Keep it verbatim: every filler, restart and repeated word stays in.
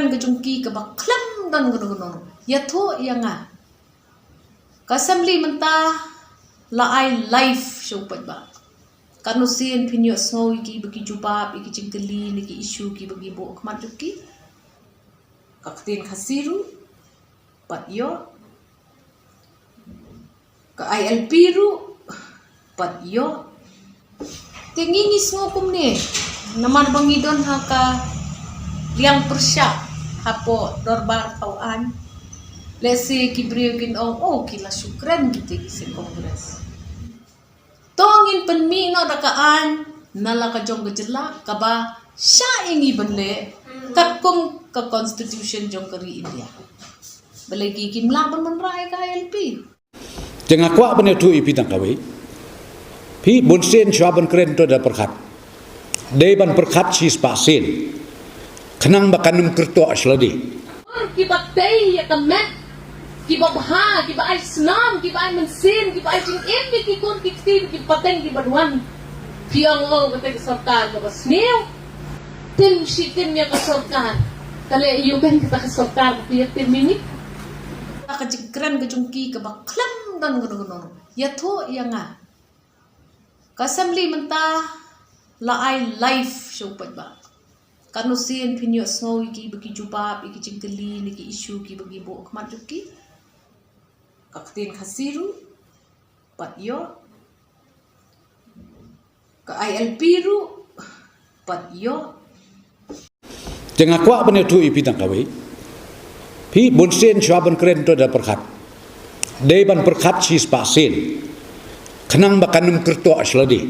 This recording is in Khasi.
Ka jong ki kaba khlem don kano kano. Ïathuh ïa nga. Ka assembly mynta la ai live sha u paidbah. Katno sien phin ïohsngew ïa ki ba ki jubab ïa ki jingkylli ne ki issue ki ba ki buh khmat jong ki. Ka ktien Khasi ruh pat ïoh. Ka I L P ruh pat ïoh. Te ngi ngi sngew kumne. Namar ba ngi don ha ka liang pyrshah hapoh dorbar thaw aiñ. Lehse ki briew kin ong, oh, ki la shu kren kita ki seng Congress. To ngin pynmih noh da ka aiñ na la ka jong ka jylla kaba shah ïa ngi ban leh katkum ka constitution jong ka ri India. Balei ki kim lah ban wanrah ïa ka I L P? Te nga kwah ban ïathuh ïa phi tang kawei. Phi bun sien shuwa ban kren to da pyrkhat. Dei ban pyrkhat shispah sien. Khnang ba kan ym kyrtoh sha lade. Kiba tei ïa ka met, kiba bha, kiba ai snam, kiba ai mynsiem, kiba ai jingim ïa ki khun ki kti, ki pateng kiba wan. Phi ong, oh, kata ka sorkar kaba sniew. Tim shi tim ïa ka sorkar. Ka leh ïa u ben kata ka sorkar ba phi ïa tim ïa ngi. Ka jingkren ka jong ki kaba khlem don kano kano. Ïathuh ïa nga. Ka assembly mynta la ai live sha u paidbah. Katno sien phin ïohsngew ïa ki ba ki jubab ïa ki jingkylli ne ki issue ki ba ki buh khmat jong ki. Ka ktien Khasi ruh pat ïoh. Ka I L P ruh pat ïoh. Te nga kwah ban ïathuh ïa phi tang kawei. Phi bun sien shuwa ban kren to da pyrkhat. Dei ban pyrkhat shispah sien. Khnang ba kan ym kyrtoh sha lade.